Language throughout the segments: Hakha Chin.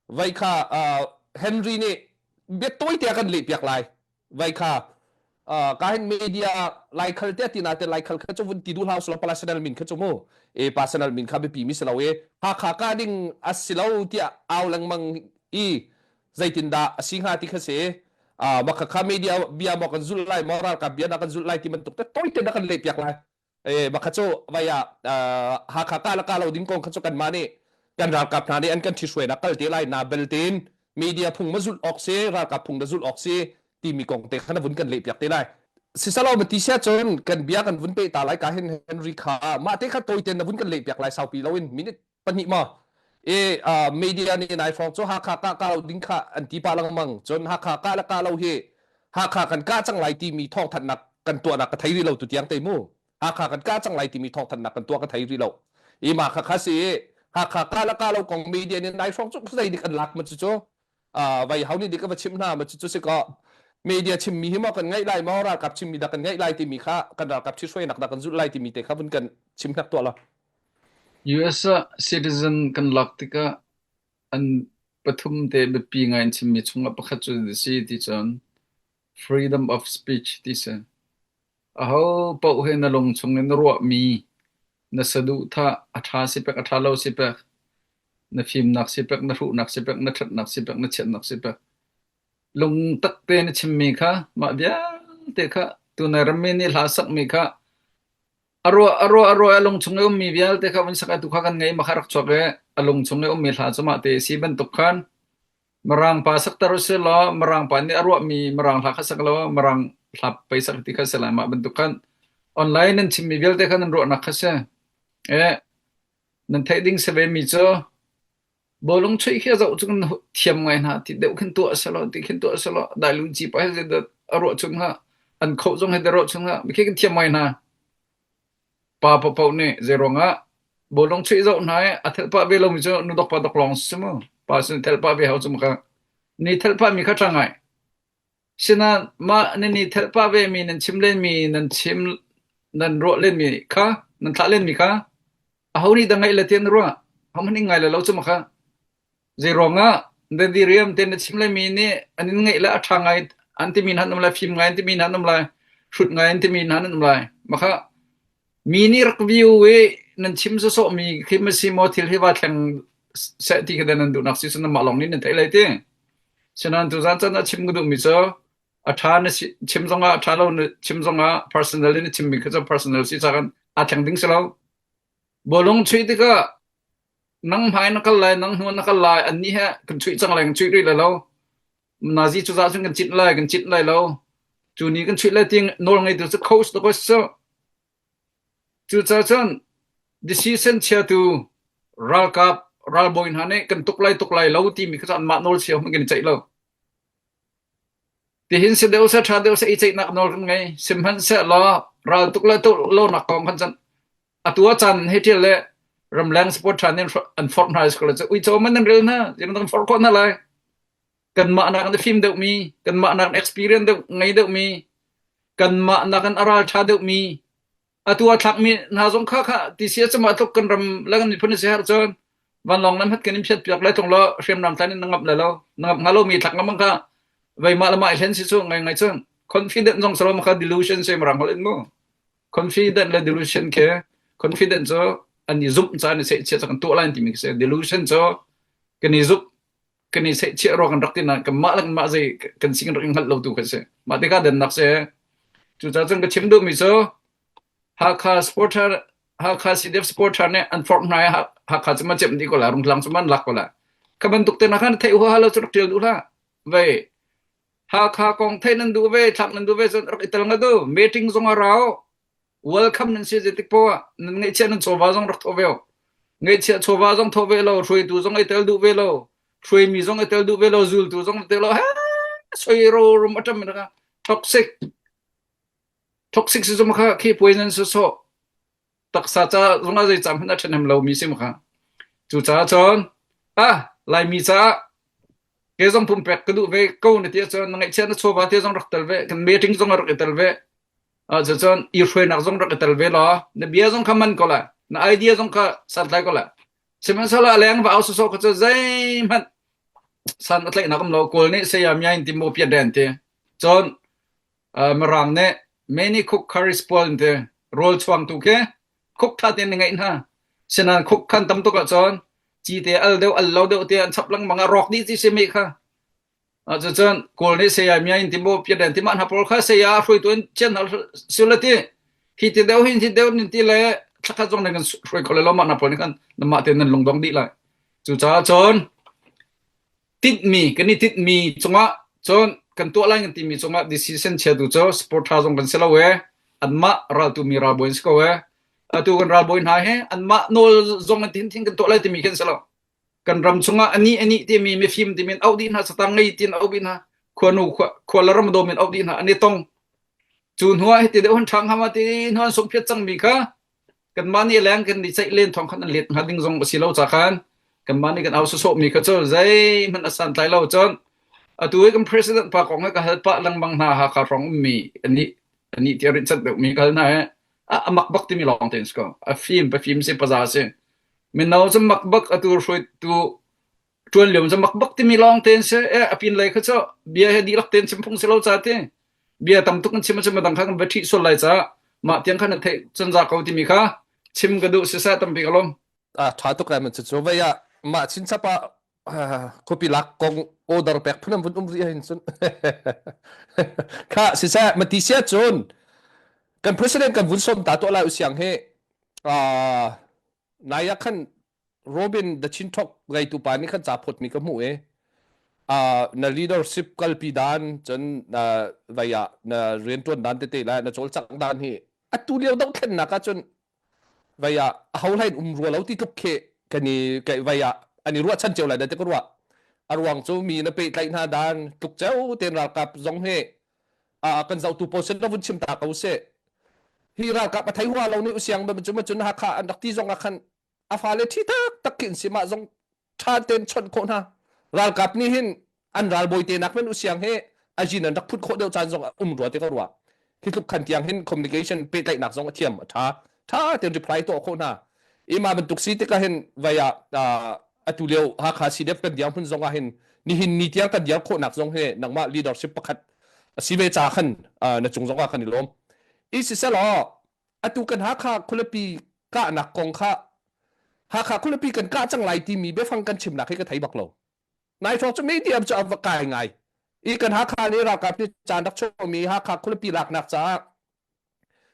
Vai kha Henry nih bia tawi te kan leh piak lai. Vai kha ka hin media laikhal te ti na te laikhal kha chu vun ti du hlau slo personal min kha chu mu e personal min kha biapi mi si lo e Hakha ka ding a si lo tiah au lengmang i zeitindah a si hnga ti kha si mah kha media bia maw kan zulh lai maw ralkap bia na kan zulh lai ti bantuk te tawi te na kan leh piak lai e mah kha cu vai ah Hakha ka la ka lo ding kong kha cu kanmah nih kan ralkap hna nih an kan ṭhihruainak kal te lai na bel tein media phung ma zulh awk si ralkap phung na zulh awk si timi kong te kha na vun kan leh piak te lai sisalo ma ti sia cun kan bia kan vun pe ta lai ka hin Henry kha mah te kha tawi ten na vun kan leh piak lai saupi loin minute pahnih maw e media nih nai hrawng cu Hakha kah ka lo ding kha an ti pa lengmang cun Hakha kah le kah lo hi Hakha kan kah cang lai timi thawngthanhnak kan tuahnak ka thei rih lo tu tiang te mu Hakha kan kah cang lai timi thawngthanhnak kan tuah ka thei rih lo i ma kha kha si Hakha kah le kah lo kong media nih nai hrawng cu zei dik an lak ma cu cu vai hau nih dik ka va chimh hna ma cu cu si ko media chimmi hi maw kan ngaih lai maw ralkap chimmi dah kan ngaih lai timi kha kan ralkap ṭhihruainak dah kan zulh lai timi te kha vun kan chim hnak tuah lo US ah citizen kan lak tikah an pathum te biapi ngai in chimmi chungah pakhat cu a si ti cun freedom of speech ti si. Aho paoh hi na lung chung in na ruahmi na saduhthah a ṭha si pek a ṭha lo si pek, na fimnak si pek, na hruhnak si pek, na ṭhatnak si pek, na chiatnak si pek, lungtak te na chimmi kha mah vialte kha tunai rammi nih hla sakmi kha A ruah a ruah a ruah i a lung chung i ummi vialte kha vun sak i tu kha kan ngei ma kha rak chuak i a lung chung i ummi hla cu mah te a si bantuk khan Mirang pa sakter usih law Mirang pa nih a ruahmi Mirang hla kha sak law Mirang hla pei sak ti kha si lai mah bantuk khan online nan chimmi vialte kha nan ruahnak kha si. E nan theih ding si ve mi cu Bawlung chuih khi a zoh cu kan thiam ngai hna. Ti deuh khin tuah selaw, ti khin tuah selaw, dailu ci pa hi zeidah a ruah chung hnga? An khoh zong hi ruah chung hnga? Mikhi kan thiam ngai hna. Pa paohpaoh nih zeiruangah bawlung chuih zoh hna i a thelh pah ve lomi cu nu dok pa dok lawng si mu. Pa sin thelh pah ve hau cu maka. Ni thelh pah mi kha ṭha ngai. Sinain mah nan i thelh pah vemi nan chim lenmi nan chim nan ruah lenmi kha nan thlah lenmi kha aho nih dah ngaih le tiah na ruah? Ahohmanh nih ngai le lo cu ma kha? Zeiruangah nan diriam te na chim lemi nih an in ngaih le a ṭha ngai an timi hna an um lai, fim ngai an timi hna an um lai, hrut ngai an timi hna an um lai. Mah kha mi nih rak view i nan chim sawsawhmi khi ma si maw thil hi va thleng seh ti kha nan duhnak si cun nanmah lawng nih nan theih lai ti. Sinain tuzaan caan ah chim ka duhmi cu a ṭha na si, chim zongah a ṭha lo na chim zongah personal in na chimmi kha cu personal si caah aa thleng ding si lo. Bawlung chuih tikah nang hmai na kal lai, nang hnu na kal lai, annih he kan chuih cang lai, kan chuih rih lai lo. Nazi cu cun kan cinh lai, kan cinh lai lo. Cu ni kan chuih lai ti nawl ngeitu cu coach to cu. Cucaah cun decision chiatu ralkap ralbawi hna nih kan tuk lai tuk lai lo timi kha cu anmah nawl cio hmanh kan i ceih lo. Tihin si deuh seh ṭha deuh seh i ceihnak nawl kan ngei. Sihmanhsehlaw ral tuk le tuk lonak kong khan cun atu a caan hei ṭial le ramleng support ṭha nih an forh hna cu uico man nan rel hna zeibantuk an forh khawh hna lai. Kanmah nakin a fim deuhmi, kanmah nakin experience deuh ngei deuhmi, kanmah nakin a ral ṭha deuhmi, atu a thlakmi hna zong kha kha ti si a cumah tluk kan ram le kan miphun a si har cun vanlawng lam hat kan in phiat piak lai tung law hriamnam tlan in na ngamh lai lo na ngamh hnga lomi thlak ngam kha veimah le mah i hlen si cu ngai ngai cun confident zong salo kha delusion se marang hol in mu confident le delusion ke confident cu an i zumh caan i sehchia kan tuah lai timi khi si delusion cu kan i zumh kan i sehchiah ruang kan rak ti nain kanmah le kanmah zei kan si kan rak i hngalh lo tu kha si. Mah tikah dannak si. Cucaah cun ka chim duhmi cu Hakha supporter Hakha CDF supporter nih an forh hna i Hakha cu ma cemh dih ko la Rungtlang cu man lak ko la. Kha bantuk te na khan theih huaha lo cu rak ṭial duh hlah. Vei Hakha kong theih nan duh ve, thlak nan duh ve cun rak i tel nga du. Meeting zong a rau. Welcome nan si zeitik poah ah nan ngeihchiah nan chawva zong rak thawh ve ngeihchiah chawva zong thawh ve lo hruaitu zong ai tel duh ve lo hruaimi zong ai tel duh ve lo zultu zong ai tel lo he soi ro rum atam in toxic toxic si zong kha khi poison so so taksa ca zong ah zei cam hmanh a ṭhahnem lo mi si kha cu caah cun ah laimi caah ke zong pumpek ka duh ve ko na ti ahcun na ngeihchiah na chawva te zong rak tel ve kan meeting zong rak i tel ve Cucun i hruainak zong rak i tel ve law na bia zong kha man ko lai, na idea zong kha santlai ko lai. Sihmanhsehlaw a leng va au sawsawh kha cu zeihmanh. San a tlaihnak um lo. Kawl nih saya myain ti maw piat den ti. Cun Mirang nih many cook curry spoil an ti. Rawl chuangtu khi khuk ṭha tein na ngeih hna. Sinain khuk khan tam tuk ahcun cite al deuh al lo deuh te an chap lengmang ah rawk dih ti si mi kha. Cucun Kawl nih saya mya in ti maw piat den ti mah hna pawl kha saya hruaitu in chian hna sula ti. Hi ti deuh hin hi deuh nin ti le thlakhat zong nan kan hruai kho le lo mah hna pawl nih khan nanmah tein nan lungdong dih lai. Cucaah cun tinhmi kan i tinhmi cungah cun kan tuah lai kan timi cungah decision chiatu cu sport tha zong kan si lo e anmah raltu mi ralbawi an si ko e atu kan ralbawi hna he anmah nawl zong an thin thin kan tuah lai timi kan si lo kan ram chungah ani ani timi mifim timin auh dih hna satang ngei tin auh dih hna khuanu khua le ram dawm in auh dih hna an i tong cu hnuah hiti deuh han ṭhang hama ti hnu an sungphiat cangmi kha kanmah nih leng kan i ceih len thawng khan an let hnga ding zong a si lo ca khan kanmah nih kan au sawsawhmi kha cu zeihmanh a santlai lo cun atu hi kan president pa kong hi ka hal pah lengmang hna Hakha hrawng ummi anih anih ti a rit cat deuhmi ka hal hna he a mak bak timi lawng tein si ko a fim pa fim si paza si mino cu mak bak atu hruaitu ṭuan lio cu mak bak timi lawng tein si e a pin lei kha cu bia he dihlak tein chim phung si lo ca ti bia tam tuk in chim chim dang kha kan va ṭhih sual lai ca mah tiang khan na theih cun za ko timi kha chim ka duh siseh tampi ka lawm. A ṭha tuk lai man cu vei ah mah chinchap ah khuapi lak kong order pek phun an vun um rih hin cun kha siseh mati sia cun kan president kan vun som ta tuah lai usiang hi nai ah khan Robin The Chin Talk ngeitu pa nih khan ca phawtmi ka hmuh i na leadership kalpi dan cun na vei ah na rianṭuan dan tete le na cawlcangh dan hi atu lio dohthlennak ah cun vei ah aho hlei in um rua lo ti tluk khi kan i vei ah an i ruahchan cio lai da ti ka ruah. A ruang cu mi na pehtlaih hna dan tluk ceu tein ralkap zong hi kan zohtu pawl sin vun chim ta ko seh. Hi ralkap a thei hua lo nih usiang ba cu cun Hakha an rak ti zong ah khan a fale thi taktak khi an si mah zong ṭha tein chawnh khawh hna ralkap nih hin an ralbawi te nak men usiang he a jin an rak phut khawh deuh caan zong a um rua ti ka ruah hi tluk khan tiang hin communication pehtlaihnak zong a thiam a ṭha ṭha tein reply tuah khawh hna ima bantuk si tikah hin vai ah atu lio Hakha CDF kan diang hmun zong ah hin nihin ni tiang kan diar khawhnak zong hi nangmah leadership pakhat a si ve ca khan na cung zong ah kan i lawm i siselaw atu kan Hakha khualipi kahnak kong kha Hakha khualipi kan kah cang lai timi biafang kan chimnak hi ka thei bak lo. Nai hrawng cu media cu a va kai ngai. I kan Hakha nih ralkap nih caan rak chuahmi Hakha khualipi laknak caah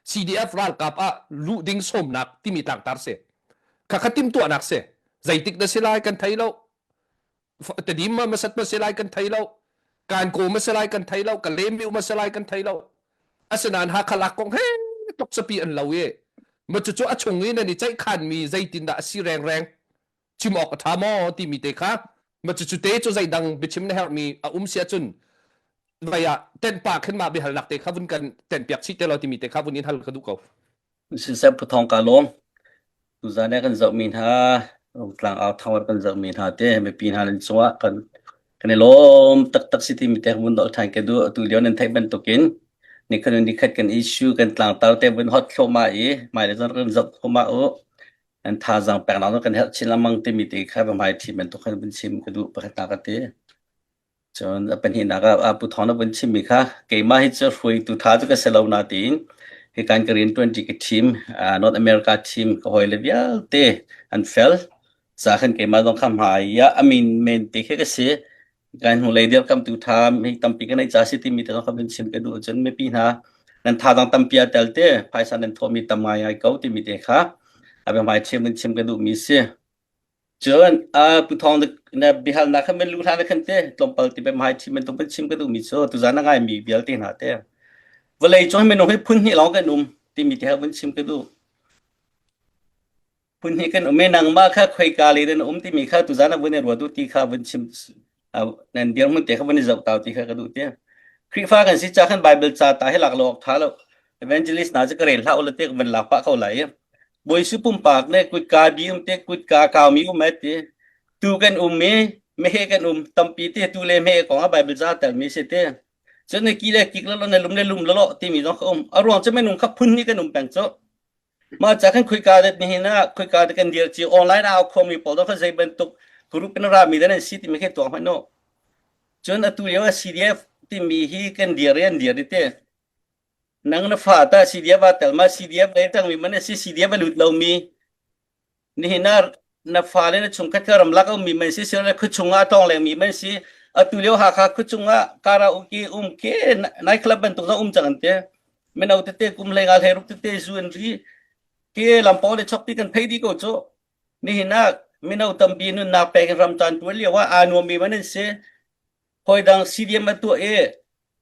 CDF ralkap ah luh ding sawmnak timi tlangtar si. Khakha timhtuahnak si. Zeitik na si lai kan thei lo. Tedim ma masat ma si lai kan thei lo. Kan ko ma si lai kan thei lo. Ka lem ma si lai kan thei lo. Asinain Hakha lak kong he tluk sapi an lo i ma cucu a chung i nan i ceihkhan mi zeitindah a si rengreng chim awk a ṭha maw timi te kha ma cucu te cu zeidang biachim na herhmi a um si ahcun vai ah tenh pa khin mah biahalnak te kha vun kan tenh piak chih te law timi te kha vun in hal ka duh ko. Siseh Pu Thawng ka lawm. Tuzaan ah kan zohmi hna, Rungtlang au thang kan zohmi hna te mipi hna nan cungah kan kan i lawm taktak si timi te vun dolh ṭhan ka duh. Atu lio nan theih bantukin nikhat nikhat kan issue kan tlangtar te vun hot thluahmah i hmailei zong kan zoh thluahmah u. An thazaang peknak zong kan herh chin lengmang timi te kha hmai thi bantuk khan vun chim ka duh pakhatnak ka ti. Cun a pahnihnak ah Pu Thawng na vun chimmi kha keimah hi cu hruaitu ṭha cu ka si lo nain hikan ka rianṭuanṭi ka team North America team ka hawile vialte an fel. Ca khan keimah zong kha hmai ah a min men te khi ka si. Kan hnulei dirkamtu ṭha mi tampi ka neih ca si timi te zong kha vun chim ka duh. Cun mipi hna nan thazaang tampi a tel te phaisa nan thawhmi tam ngaingai ko timi te kha a biahmai chim vun chim ka duhmi si. Cun Pu Thawng na biahalnak kha men lu hlan khan te tlawmpal ti hmai chim bantuk ban chim ka duhmi cu tuzan a ngaimi vialte hna te vawlei cung minung hi phun hnih lawng kan um timi te vun chim ka duh. Phun hnih kan um i nangmah kha khoika le na um timi kha tuzan a vun i ruat u ti kha vun chim nan dirhmun te kha vun i zoh tau ti kha ka duh te. Khrihfa kan si ca khan Bible ca ta hi lak lo awk tha lo. Evangelist hna cu ka rel hlah u la te ka van lak pah ko lai. Bawi Su pumpak le kutka bi um te kutka kaumi um ai ti. Tu kan um i meheh kan um tampi te tu le meheh kong ah Bible ca telmi si te. Cun na ki le kik lo na lum le lum lo timi zong kha um. A ruang cu minung kha phun nih kan um peng cu. Mah ca khan khoika dat nihin ah khoika dat kan dir ci online ah khomi pawl zong kha zei bantuk group in rami dan an si timi khi tuak hmanh u. Cun atu lio ah CDF timi hi kan dir i an dir i te. Nang na fa ta CDF aa tel ma CDF lei tangmi man a si CDF a lut lomi nihin ah na fale na chungkhat ka ramlak a ummi man si silo khuachung ah a tawng lengmi man si atu lio Hakha khuachung ah karaoke um ke night club bantuk zong um cang an ti mino tete kum hlei nga hlei ruk tete zu an ri ke lampawng le chokpi kan phei di ko cu nihin ah mino tampi nunnak pek in ram caan tuan lio ah aa nuammi man an si Hawidang CDM a tuah i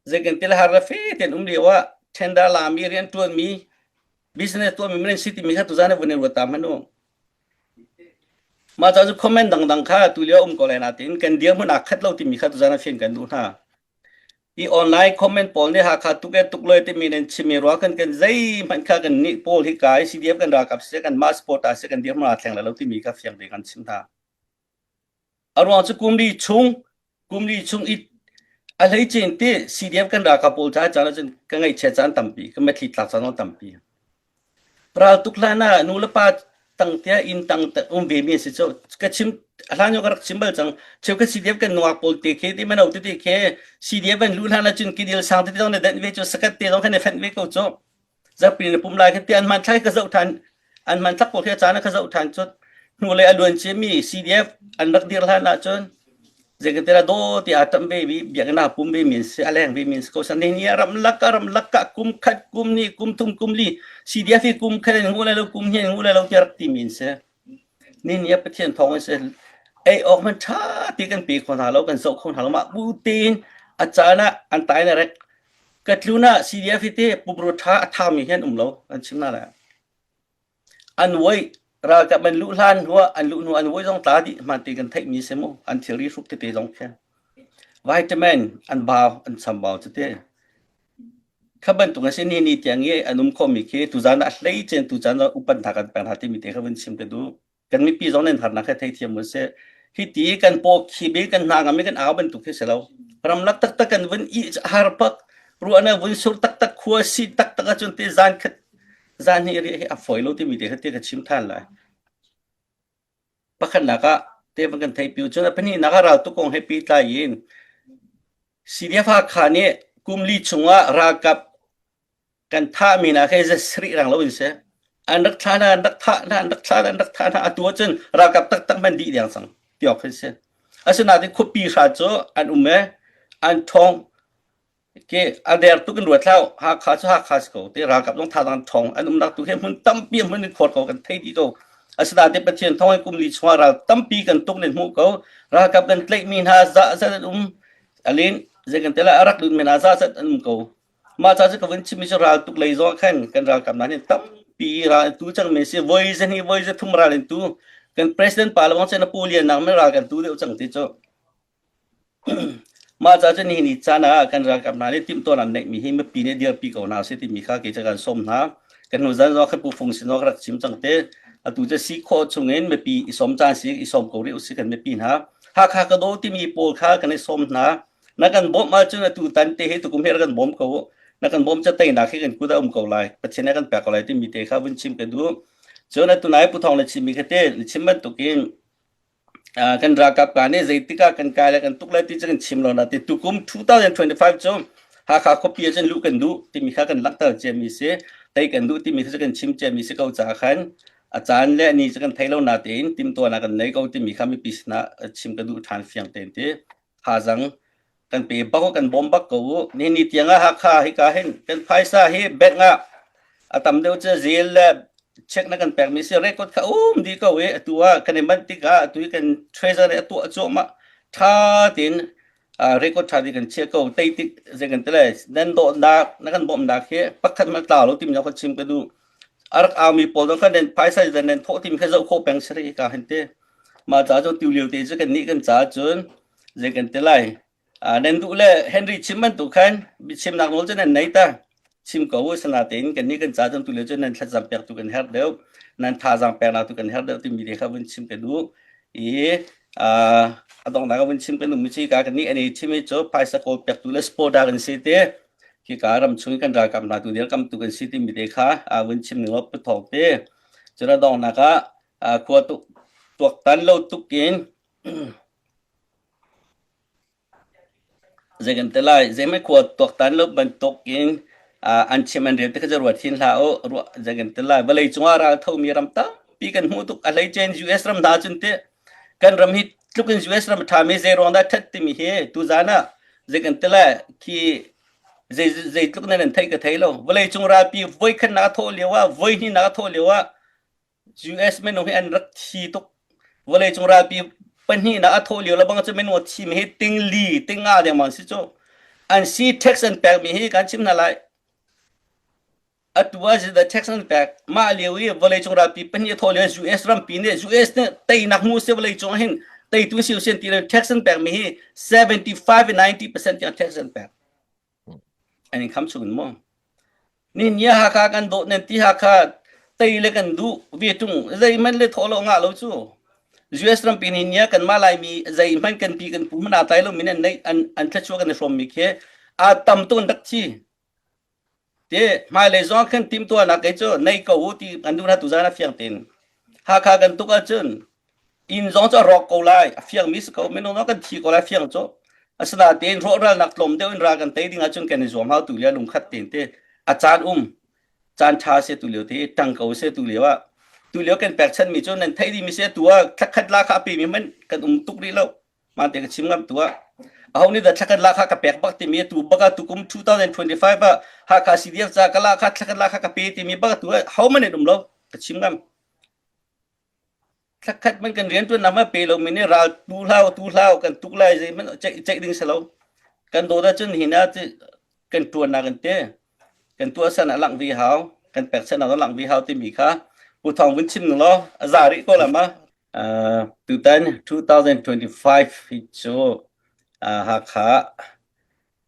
zeikan til har le fe ten um lio ah tender lami rian ṭuanmi business tuahmi man si timi kha tuzan vun i ruat ta hmanh u. Mah ca cu comment dangdang kha tu lio um ko lai natin kan dirhmun aa khat lo timi kha tuzan ah fian kan duh hna. Hi online comment pawl nih Hakha tuk e tuk loi timi nan chimi ruang kan kan zeihmanh kha kan nih pawl hi kai CDF kan ralkap si kan mah supporter si kan dirhmun aa thleng lai lo timi kha fiang tein kan chim hna. A ruang cu kum li chung kum li chung i a hleice in ti CDF kan ralkap pawl caah caan ahcun ka ngaihchiat caan tampi, ka mitthli tlak caan zong tampi. Ral tuk hlan ah nu le pa tang tiah inn tang um ve mi an si cu ka chim a hlan ka rak chim bal cang cheukhat CDF kan nungak pawl te khi ti mano tete khi CDF an luh hlan ahcun kidil sang tete zong na denh ve cu sakat te zong khan na fenh ve ko cu Zarhpi na pum lai kha ti an hmanthlak ka zoh ṭhan an hmanthlak pawl khi a caan ah ka zoh ṭhan cun hnulei a luan ciami CDF an rak dir hlan ahcun zeikantilah daw ti aa ṭamh ve mi biakinn ah pum ve mi an si a leng ve mi an si ko san ni ramlak ah ramlak ah kum khat kum ni kum thum kum li CDF hi kum khat in ngu lai lo kum hnih in ngu lai lo ti rak timi an si ni ni ah Pathian thawng in si ei awk hmanh ṭha ti kan pe kho hna lo kan zoh kho hna lo mah bu tein a caan ah an tai na rek Ka tlun ah CDF hi te pumrua ṭha a thami hi an um lo an chim hna lai. An voi ralkap an luh hlan hnu ah an luh hnu an voi zong tla dih hmaan te kan theihmi si mu an thilri hruk tete zong khi vitamin an bau an chambau tete kha bantuk a si ni ni tiang i an um khomi khi tuzan ah hlei cen tuzan ah upan hna kan pek hna timi te kha vun chim ka duh kan mipi zong nan harnak he theithiam u sih hi ti kan paw khi kan hna ngam kan au bantuk khi si lo ramlak taktak kan vun i har pak ruahna vun sur taktak khua si taktak ahcun te zan khat zan hi ri hi a foi lo timi te kha te ka chim than lai pakhatnak ah te van kan thei piu cun a pahnih nak ah ral tu kong he pi tlai in CDF Hakha nih kum li chungah ralkap kan thahmi hna khi sarih rang lo in si an rak thla hna an rak thah hna an rak thla an rak thah hna atu ahcun ralkap taktak man dih deng cang tiawk khi si asinain khuapi hra cu an um e an ṭhawng ke a der tuk in ruat hlah Hakha cu Hakha si ko te ralkap zong thazaang ṭhawng an umnak tu khi hmun tampi hmun in khor ko kan thei dih ko asinain Pathian thawng in kum li chungah ral tampi kan tuk nen hmuh ko ralkap kan tlaihmi hna za zat an um alin zei kan te la a rak lut men ah za zat an um ko Mah ca cu ka vun chimmi cu ral tuk lei zong ah khan kan ralkap hna nih tampi ral an tu cang men si voi zahnih voi zathum ral an tu kan president pa lawng cu na pu lian nak men ral kan tu deuh cang ti cu mah ca cu nihin ni caan ah kan ralkap hna nih timhtuahnak an neihmi hi mipi nih dirpi ko hna sih timi kha kei cu kan sawm hna kan hnu zan zong khan pu fung sin zong ka rak chim cang te atu cu si khawh chungin mipi i sawm caan si i sawm ko rih usih kan mipi hna Hakha ka daw timi pawl kha kan i sawm hna Na kan bawmh ahcun atu tan te hi tukum hi rak kan bawm ko u. Na kan bawm ca teinak hi kan kut ah um ko lai. Pathian nih a kan pek ko lai timi te kha vun chim ka duh. Cun atu nai Pu Thawng na chimmi kha te na chim bantukin uh, kan ralkap ka nih zeitik ah kan kai le kan tuk lai ti cu kan chim lo na ti tukum 2025 cu Hakha khuapi ah cun luh kan duh timi kha kan langhter ciami si tei kan duh timi kha kan chim ciami si ko caah khan a caan le a ni cu kan thei lo natein timtuahnak kan nei ko timi kha mipi sinah chim ka duh ṭhan fiang tein ti Thazang kan pe bak kan bawm bak ko u. Nihin ni tiang ah Hakha hika hin kan phaisa hi bank ah a tam deuh cu zel le check na kan pekmi si record kha um dih ko i atu ah kan i manh tikah atu i kan treasury a tuah cuahmah ṭha tein record ṭha tein kan chiah ko tei tik zei kan ti lai nan dawtnak na kan bawmhnak hi pakhat hmanh tlau lo timi kha chim ka duh a rak aumi pawl zong kha nan phaisa nan thawh timi kha zoh khawh peng si rih hika hin ti Mah ca cu tulio te cu kannih kan caah cun zei kan ti lai. Uh, nan duh le Henry chim bantuk khan biachimnak nawl cu nan nei ta. Chim ko u sanatein kannih kan ca cun tulio cu nan thlacam pek tu kan herh deuh. Nan thazaang peknak tu kan herh deuh timi te kha vun chim ka duh. I uh, a donghnak ah vun chim kan um mi ka kannih ani chim i cu phaisa kawl pek tu le sport kan si te khi ka ram chung kan ralkap hna tu dirkam tu kan si timi te kha uh, vun chim ning pu thawng te. Cun a donghnak ah khua tuaktan lo tuk in. Zei kan ti lai, zeihmanh khua tuaktan lo bantuk in an chim an rel ti kha cu ruat hin hlah u. Ruah zei kan ti lai, vawlei cungah ral thomi ram tampi kan hmuh tuk. A hleice in US ram hna cun teh kan ram hi tluk in US ram a ṭhami zei ruang dah ṭhat timi hi tuzan ah zei kan ti lai khi zei zeitluk nan an theih ka thei lo. Vawlei cung ralpi voikhatnak a thawh lio ah, voihnihnak a thawh lio ah US minung hi an rak thi tuk. Vawleicung ralpi pahnihnak a thawh lio lebang cu minung a thimi hi ting li, ting nga dengmang si cu. An si tax an pekmi hi kan chim hna lai. Atu ah the tax an pek. Mah lio i vawleicung ralpi pahnih a thawh lio US rampi nih US nih teinak hmu si vawleicung hin teitu si usin ti tax an pekmi hi 75 90% tiang tax an pek. An in kham chung in maw? Ni Hakha kan dawt nan ti Hakha tei le kan duh ve tung zeihmanh le thawh lo ngah lo cu. US rampi ni nia kan mah Laimi zeihmanh kan pi kan pu hmanh aa tlai lo min an neih an an thluachuah kan i hrawm mi khi a tam tuk an rak thi. Te hmailei zong khan timhtuahnak kei cu nei ko u ti an duh hna tuzan a fiang tein. Hakha kan tuk ahcun inn zong cu a rawk ko lai a fiangmi si ko minung zong kan thi ko lai fiang cu asinain rawhralnak tlawm deuh in ral kan tei ding ahcun kan i zuam hau tu lio lungkhat tein te a caan um caan ṭha se tu lio te ṭang ko se tu lio ah tu lio kan pekchanmi cu nan theih dimi se tu ah thlakhat la kha a pemi hmanh kan um tuk rih lo ma te ka chim ngam tu ah aho nih dah thlakhat la kha ka pek bak timi tu baka tu kum 2025 ah Hakha CDF ca ka la kha thlakhat la kha ka pe timi baka tu ah ho man um lo ka chim ngam Thlakhat man kan rianṭuannak ma pe lomi nih ral tu hlau tu hlau kan tuk lai zeihmanh ceih ceih ding si lo. Kan dawt ahcun hin ah kan ṭuannak kan te kan tuahsan a langh ve hau kan pekchannak a langh ve hau timi kha Pu Thawng vun chim ning law a za rih ko la ma. Uh, tutan 2025 hi cu uh, Hakha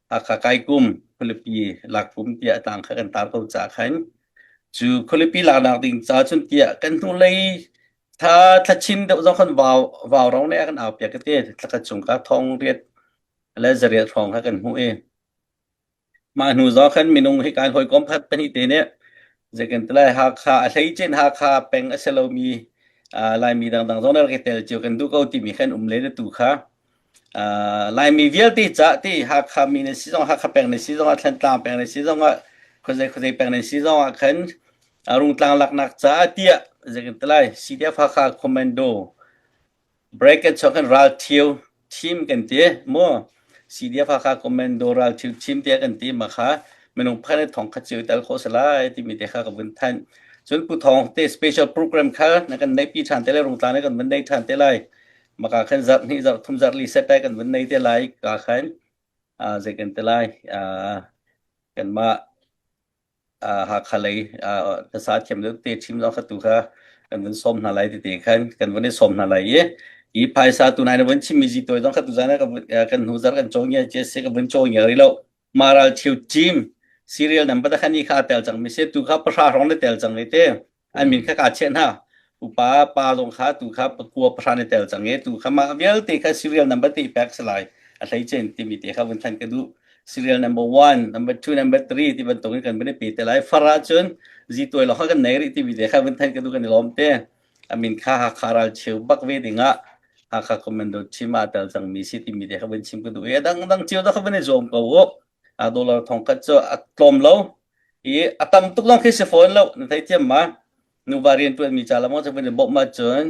Hakha kai kum khualipi lak kum tiah tlang kha kan tar ko ca khan cu khualipi laknak ding ca cun tiah kan hnulei thla thlachin deuh zong khan vau vau rong ne kan au piak ka te thlakhat chung ka thong riat le zariat hrawng kha kan hmuh i mah hnu zong khan minung hi kan hawikom phat pahnih te nih zeikan tilai Hakha a hleicin Hakha peng a si lomi Laimi dangdang zong rak i tel cio kan duh ko timi khan um le na tu kha Laimi vialte cah ti Hakha mi na si zong Hakha peng na si zong ah Thlantlang peng na si zong ah khuazei khuazei peng na si zong ah khan rungtlang laknak caah tiah zeikan tilai CDF Hakha Commando Bracket chuak kan ral thio team kan ti mu CDF Hakha Commando ral thio team tiah kan ti ma kha minung pakhat nih thong khat cio i tel khawh si lai timi te kha ka vun thanh. Cun Pu Thawng te special program kha na kan neih pi ṭhan te lai rungtlang ne kan vun nei ṭhan te lai. Maka khan zarh hnih zarh thum zarh li set ai kan vun nei te lai ka khan zei kan te lai kanmah Hakha lei hlasa thiam deuh te ṭhim zong kha tu kha kan vun sawm hna lai tete khan kan vun i sawm hna lai i hi phaisa tu nai na vun chimmi zi tawi zong kha tuzan ah kan hnu zarh kan caw ngia che se ka vun caw ngia rih lo maral cheu team serial number ta khan i kha tel cang mi se tu kha pahra hrawng na tel cang te an min kha ka chiah hna upa pa zong kha tu kha pakua pahra na tel cang e tu kha mah vialte kha serial number te pek si lai a hlei chen timi te kha vun than ka duh serial number 1 number 2 number 3 ti bantuk in kan vun pe te lai fara cun zi tuai lo kha kan nei rih timi te kha vun than ka duh kan i lawm te amin kha Hakha ral cheu bak ve dingah Hakha Commando team ah tel cangmi si timi te kha vun chim ka duh i a dangdang cio da kha vun i zuam ko u a dollar thong khat cu a tlawm lo i a tam tuk lawng khi si fawn lo na thei thiam ma nuva rian tuan mi ca lamong cu vun i bawmh ahcun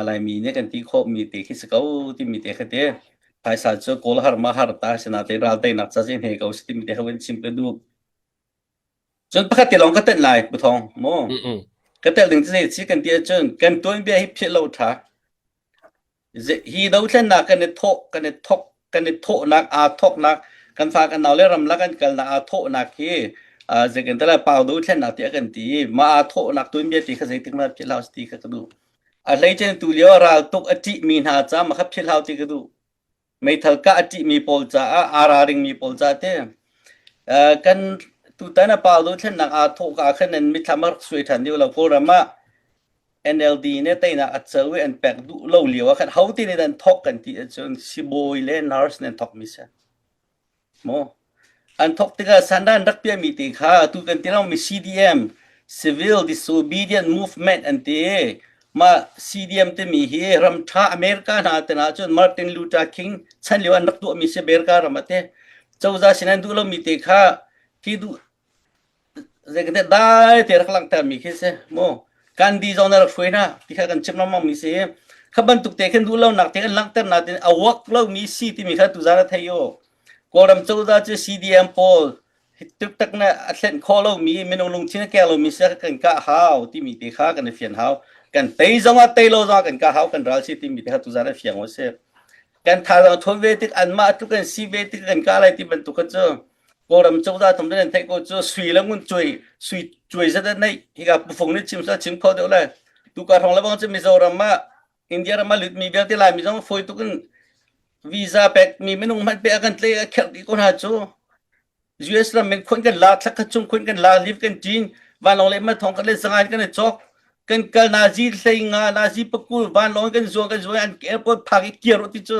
Laimi nih kan ti khawh mi te khi si ko timi te kha te phaisa cu kawl har ma har ta sina te ral teinak ca si hne ko si timi te kha vun chim ka duh Cun pakhat te lawng ka tenh lai, Pu Thawng, mu. Ka telh ding cu zei si kan ti ahcun kan tuanbia hi philh lo ṭha. Hi dothlennak kan i thawh, kan i thawk, kan i thawhnak, aa thawknak, kan fa kan nau le ramlak kan kalnak aa thawhnak hi zei kan ti lai, pau dothlennak tiah kan ti i mah aa thawhnak tuanbia ti kha zeitik hmanh philh hlah ti kha ka duh. A hleice tu lio ral tuk a ṭihmi hna ca mah kha philh hau ti ka duh. Meithal kah a ṭihmi pawl caah aa ralringmi pawl caah te kan tutan a pau dothlennak aa thawh ka khan nan mitthlam a rak suai ṭhan deuh lo Kawlram ah NLD nih teinak a co i an pek duh lo lio ah khan ho te nih an thawk kan ti ahcun sibawi le nurse nih an thawkmi si. Maw? An thawk tikah sandah an rak piahmi te kha atu kan ti lomi CDM Civil Disobedient Movement an ti. Mah CDM timi hi ramṭha America hna te ahcun Martin Luther King chan lio an rak tuahmi si America ram ah te. Cozah sin an duh lomi te kha khi duh Zeikateh dai te rak langhtermi khi si mu. Gandhi zong na rak hruai hna ti kha kan chim lengmang mi si. Kha bantuk te khin duh lonak te kan langhter natin a work lomi si timi kha tuzaan a thei u. Kawlram cozah cu CDM pawl tuktak na a thlen khawh lomi minung lungthin a keng lomi si kan kah hau timi te kha kan i fian hau. Kan tei zong ah tei lo zong ah kan kah hau kan ral si timi te kha tuzaan a fiang u si. Kan thazaang ṭhawn ve tik anmah tluk kan si ve tik kan kah lai ti bantuk kha cu Kawlram cozah thom nan theih ko cu sui le ngun cuai sui cuai zat an neih hika pufung nih chim sa chim kho deuh le tuka hrawng le bang cu Mizoram ah India ram ah lutmi vialte Laimi zong fawi tuk in visa pek mi minung hmanh pe a kan tlei a kherh dih ko hna cu US ram min khun kan la thlak khat chung khun kan la live kan ṭin vanlawng le ma thong kan le zangai kan i cawk kan kal nazi hlei nga nazi pakul vanlawng kan zuang kan zuang an airport phak i kir ti cu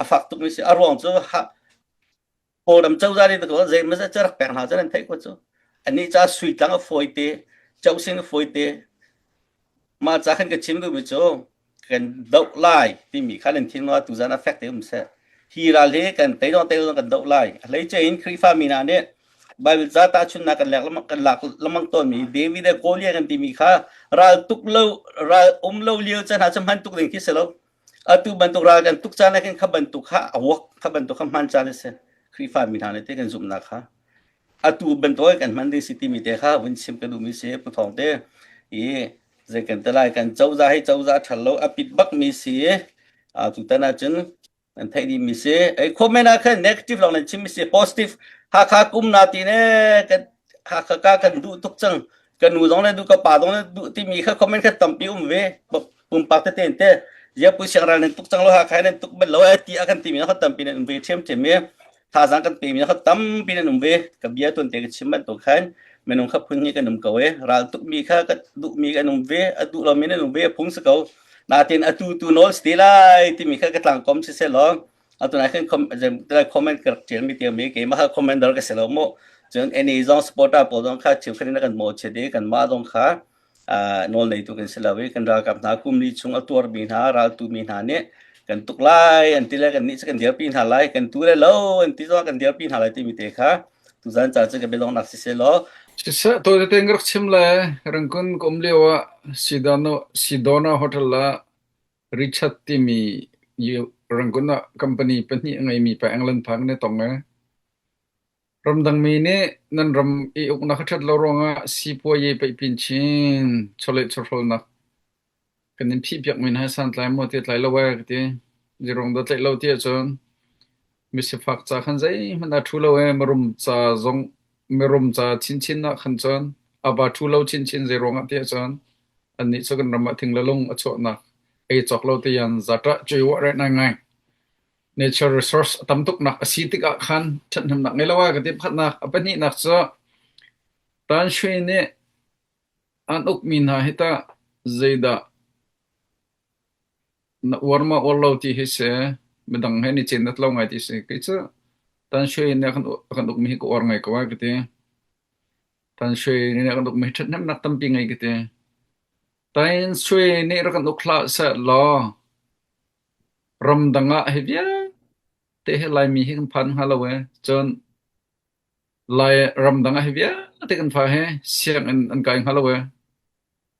a fak tuk mi si a ruang cu Kawlram cozah nih ko zeimawzat cu rak pek hna cu nan theih ko cu. Anih ca sui tlang a fawi te, cosing a fawi te. Mah ca khan ka chim duhmi cu kan doh lai timi kha nan thinlung ah tuzan a fek te um seh. Hi ral hi kan tei dong tei dong kan doh lai. A hleice in Khrihfa mi hna nih Bible ca tahchunhnak kan lek kan lak lengmang tawnmi David le Goliath kan timi kha ral tuk lo ral um lo lio caan ah cu hman tuk ding khi si lo. Atu bantuk ral kan tuk caan ah khin kha bantuk kha a wak kha bantuk kha hman caan a si. Khrihfa mi hna nih te kan zumhnak kha atu bantuk kan hman ding si timi te kha vun chim ka duhmi si Pu Thawng te i zei kan te lai kan cozah hi cozah ṭhal lo a pit bak mi si tutan ahcun nan theih dih mi si ei comment ah khan negative lawng nan chim mi si positive Hakha kum na ti ne kan Hakha ka kan duh tuk cang ka nu zong le duh ka pa zong le duh timi kha comment kha tampi um ve pumpak tete in te ziapui siangral nan tuk cang lo Hakha nan tuk bal lo eh ti a kan timi kha tampi nan um ve ṭhiamṭhiam i thazaang kan pemi kha tampi nan um ve ka bia tuan te ka chim bantuk khan minung kha phun hi kan um ko e ral tuk mi kha ka duh mi kan um ve a duh lo mi nan um ve phung si ko natin atu tu nawl si lai timi kha ka tlangkom si se law atu nai khan comment ka rak ṭial mi tiang mi keimah kha commander ka si lo mu cun any zong supporter pawl zong kha chim khan kan mo che di kan mah zong kha nawl neitu kan si lo i kan ralkap hna kum li chung a tuar mi hna raltu mi hna nih kan tuk lai an ti le kan nih kan dirpi hna lai kan tu le lo an ti zong kan dirpi hna lai timi te kha tuzan ca cu ka biadonghnak si se law Siseh tawi tete in ka rak chim le Rangoon ka um lio ah Sidano Sidona Hotel ah Richard timi Rangoon ah company pahnih a ngeimi pa England phan kan i tong i Ramdangmi nih nan ram i uknak a ṭhat lo ruangah sipuayi peihpin chin chawleh chawhrawlnak kan in phihpiakmi hna hi santlai maw ti a tlai lo ee ka ti. Zeiruang dah tlaih lo ti ahcun misifak ca khan zeihmanh aa ṭhu lo ee mirum ca zong mirum ca chinchin ah khan cun a va ṭhu lo chinchin zeiruang ah ti ahcun annih cu kan ram ah thing le lung a chuahnak ei cawk lo tiang zaṭah cuiwah reh ngai ngai. Nature resource a tam tuknak a si tikah khan ṭhathnemnak ngei lo ah ka ti pakhatnak. A pahnihnak cu Tanhsui nih an ukmi hna hi tah zeidah na uar maw uar lo ti hi si. Midang he ni cin lo ngai ti si. Kei cu Tanhsui nih a kan, a kan ukmi hi ka uar ngai ko ai ka ti. Tanhsui nih a kan ukmi hi ṭhathnemnak tampi ngei ka ti. Tanhsui nih rak kan uk hlah seh law Ramdang ah hi vialte hi Laimi hi kan phan hnga lo ee. Cun Lai ramdang ah hi vialte kan fa hi sianginn an kai hnga lo ee.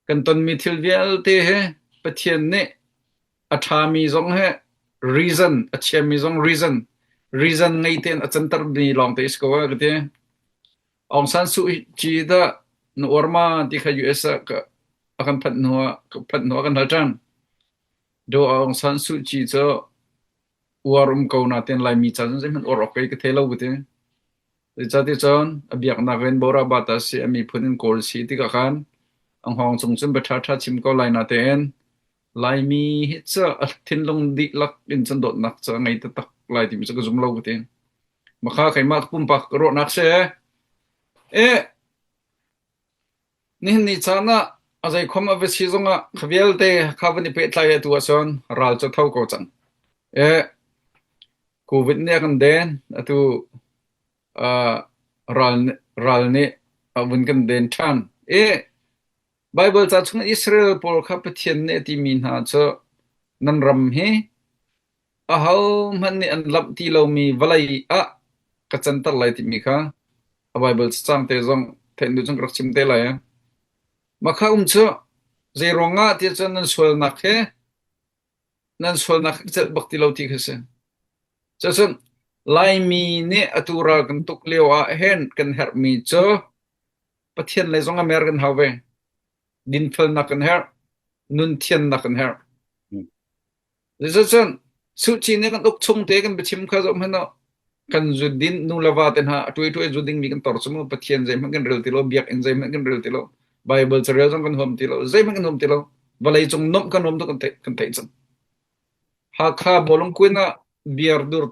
Kan tonmi thil vialte hi Pathian nih a ṭhami zong hi reason, a chiami zong reason, reason ngei tein a cantermi lawngte a si ko ee ka ti. Aung San Suu Kyi dah na uar ma ti kha US ah a kan phanh hnu ah phanh hnu ah kan hal ṭhan. Daw Aung San Suu Kyi cu uar um ko nain Laimi ca cun zeihmanh uar awk kei ka thei lo ka ti. Zeicahtiah cun a biaknak in Borabata si a miphun in Kawl si tikah khan a hngawng cung cun bia ṭhaṭha chim ko lai natein Laimi hi cu a thinlung dihlak in cun dawtnak cu a ngei taktak lai timi cu ka zum lo ka ti. Makha keimah pumpak ruahnak si. Eh, Nihin ni caan ah a zeikhom a va si zongah kha vialte kha van i pehtlai atu ahcun ral cu tho ko cang. Eh, COVID nih a kan den, atu uh, ral, ral nih a vun kan den ṭhan. Eh, Bible ca chung Israel pawl kha Pathian nih a timi hna cu nan ram hi ahohmanh nih an lamh ti lomi vawlei ah. ka canter lai timi kha a Bible cacang te zong theih duh cun ka rak chim te lai. Mah kha um cu zei ruangah tiah cun nan sualnak he nan sualnak hi celh bak ti lo ti khi si. Cucun Laimi nih atu ral kan tuk lio ah hin kan herhmi cu Pathian lei zong a mer kan hau ve. Dinfelnak kan herh. Nun thiannak kan herh. Cucun Suh nih kan uk chung te kan biachim kha zoh hmanh uh, kan zudin nu le va te hna a tuai tuai zu dingmi kan tor cu mu Pathian zeihmanh kan rel ti lo biakinn zeihmanh kan rel ti lo Bible carel zong kan huam ti lo zeihmanh kan huam ti lo vawlei cung nomh kan huam tu kan theih kan theih cang Hakha bawlung kuin ah beer dur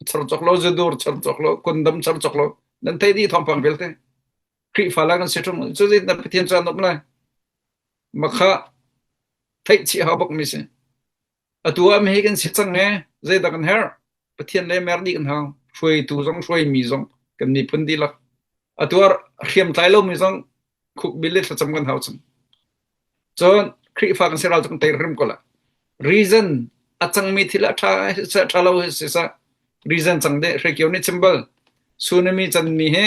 char cawk lo zu dur char cawk lo kundam char cawk lo nan theih dih thawngpang vialte Khrihfa la kan si ṭung cu zei na Pathian cu an um lai makha theih chih hau bak mi si Atu ah mi kan si cang ee, zeidah kan herh? Pathian le mer dih kan hau. Hruaitu zong hruaimi zong kan miphun dihlak. Atu ah hriamtlai lomi zong khukbil le thlacam kan hau cang. Cun Khrihfa kan si ral cu kan tei hrim ko la. Reason a cangmi thil a ṭha seh ṭha lo siseh reason cang deh hrekio nih chim bal. Tsunami canmi hi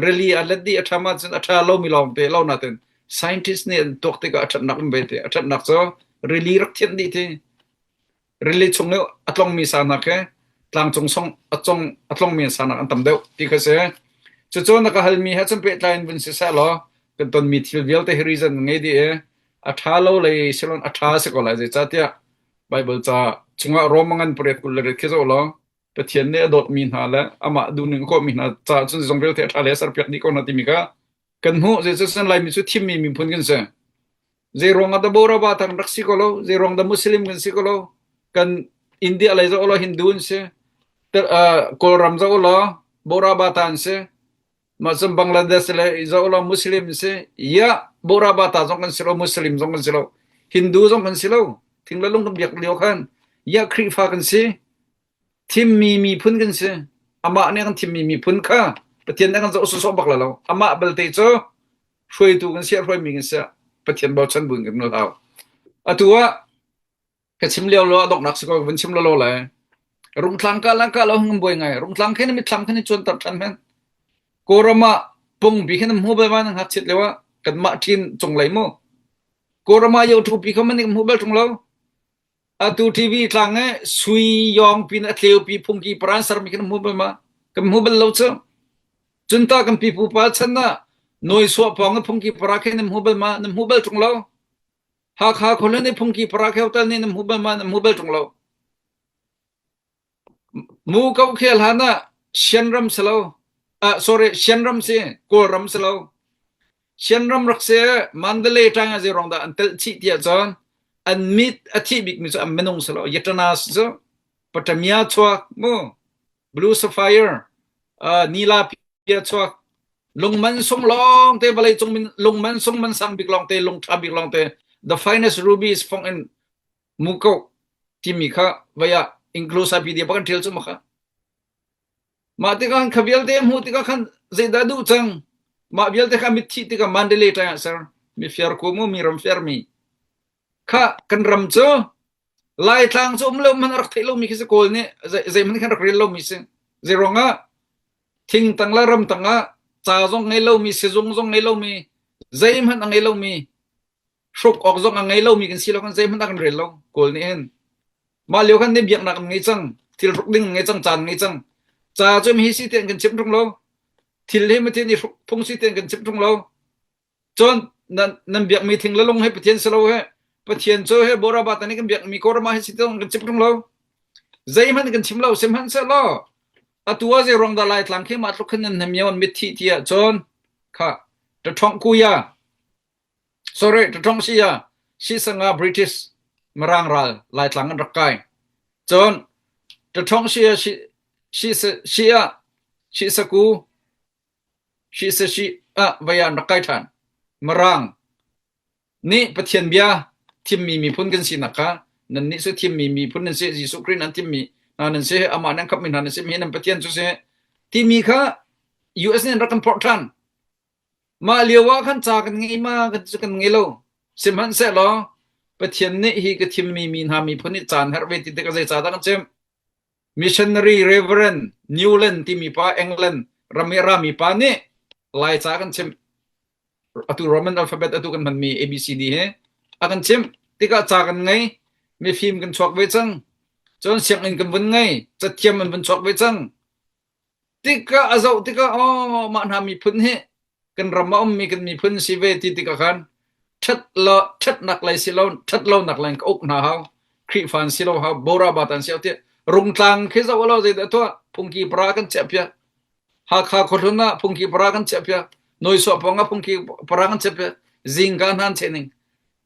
rili a let dih a ṭha ma cun a ṭha lomi lawng te lo natin scientist nih an tuak tikah a ṭhatnak um ve te a ṭhatnak cu rili rak thianh dih ti rili chung i a tlongmi sa nak he tlangcung song a cong a tlongmi sa nak an tam deuh ti kha si cucu na ka halmi he cun pehtlai in vun si seh law kan tonmi thil vialte hi reason ngei dih i a ṭha lo lei silon a ṭha si ko lai zeicahtiah Bible ca chungah Rome ngan pariat 28 khi zoh law Pathian nih a dawtmi hna le amah duhning a kawhmi hna caah cun zeizong vialte a ṭha le a serpiak dih ko hna timi kha kan hmuh. Zeicahtiah Laimi cu thimmi miphun kan si. Zei ruang ah dah Boraba kan rak si ko lo? Zei ruang dah Muslim kan si ko lo? Kan India lei zoh law Hindu an si. Kawlram zoh law Boraba ta an si. Mah cun Bangladesh le zoh law Muslim an si. Ya Boraba ta zong kan si lo, Muslim zong kan si lo. Hindu zong kan si lo. Thing le lung kan biak lio khan ya Khrihfa kan si. Thimmi miphun kan si. Amah nih a kan thimmi miphun kha Pathian nih a kan zoh sawsawh bak lai lo. Amah belte cu hruaitu kan si, hruaimi kan si. Pathian bochan buin kan nul hau. Atu ah ka chim lio lo a donghnak si ko vun chim lo lo le rungtlang ka lang ka lo hung buai ngai rungtlang khin mitthlam khin chuan tar than men Kawlram ah pungpi khin hmu bal ma nan ngakchiat lio ah kanmah ṭhin cung lei mu Kawlram ah yo thu pi kha man hmu bal ṭung lo Atu TV tlang e sui yawng pin a tleu pi phungki paran sermi kan hmu bal ma? Kan hmu bal lo cu. Cun ta kan pipu pa chan ah nawi suah pawng a phungki para khe nan hmu bal ma? Nan hmu bal ṭung lo. Hakha khualun i phungki para kheu tal nih nan hmu bal ma? Nan hmu bal ṭung lo. Mu ko khel han ah Shan ram si lo. Ah sorry, Shan ram si, Kawlram si lo. Shan ram rak si Mandalay tang ah zei dah an telh chih tiah cun an mit a thih bikmi cu an minung si lo. Yatanas cu Patamia chuak mu Blue Sapphire uh, Nila pia chuak lungman sung lawng te vawlei cung min lungman sung man sang bik lawng te lung tha bik lawng te the finest rubies fong in Muko timi kha vai ah Encyclopedia bak an ṭial cu mah kha. Mah tikah khan kha vialte hmuh tikah khan zeidah duh cang? Mah vialte kha mitthih tikah Mandalay ṭang ah ser. Mi fiar ku mu, mi ram fiar mi. Kha kan ram cu Laitlang cu um lo hmanh a rak theih lomi khi si Kawl nih zeihmanh khan rak rel lomi si. Zei ruangah thing tang le ram tang ah ca zong ngei lomi, sizung zong ngei lomi, zeihmanh a ngei lomi hruk awk zong a ngei lomi kan si lo kan zeihmanh a kan rel lo kawl nih hin mah lio khan ne biaknak an ngei cang thil hruk ding an ngei cang caan ngei cang ca cu hi si tian kan chim ṭung lo thil hi matin i hruk phung si tian kan chim ṭung lo cun nan nan biakmi thing le lung he pathian si lo he pathian cu he boraba tani kan biakmi korama he si tiang kan chim ṭung lo zeihmanh kan chim lo sihmanhsehlaw atu ah zei ruang dah lai tlang khi mah tluk khin nan hnem yon mithi tiah cun kha ṭaṭhong kuya Sorry, ṭaṭong si ah Sisanga British Mirang ral Laitlang an rak kai. Cun ṭaṭong si ah si ah Sisaku Sisasi ah vei ah an rak kai ṭhan. Mirang nih Pathian bia thimmi miphun kan sinak kha nannih cu thimmi miphun nan si, Jesuh Khrih nan thimmi hna nan si, amah nan khamhmi hna nan si, mi nan Pathian cu si timi kha US nih an rak kan phorh ṭhan. Mah lio ah khan ca kan ngei ma kan cu kan ngei lo. Sihmanhsehlaw Pathian nih hi ka thimmi mi hna miphun nih caan herh ve ti tikah zeicahdah kan chimh? Missionary Reverend Newland timi pa England ram i rami pa nih Laica kan chimh. Atu Roman alphabet atu kan hmanmi ABCD he a kan chimh. Tikah ca kan ngei, mifim kan chuak ve cang. Cun sianginn kan vun ngei, cathiam an vun chuak ve cang. Tikah a zoh tikah aw mah hna miphun hi kan ram ah ummi kan miphun si ve ti tikah khan ṭhat lo ṭhatnak lei si lo ṭhat lonak lei ka uk hna hau Khrihfa an si lo hau Bora bat an si hau tiah Rungtlang khi zoh lo zeidah tuah phungki para kan chiah piak Hakha khuahlun ah phungki para kan chiah piak Noisuah pawng ah phungki para kan chiah piak zingka hna an cheh ning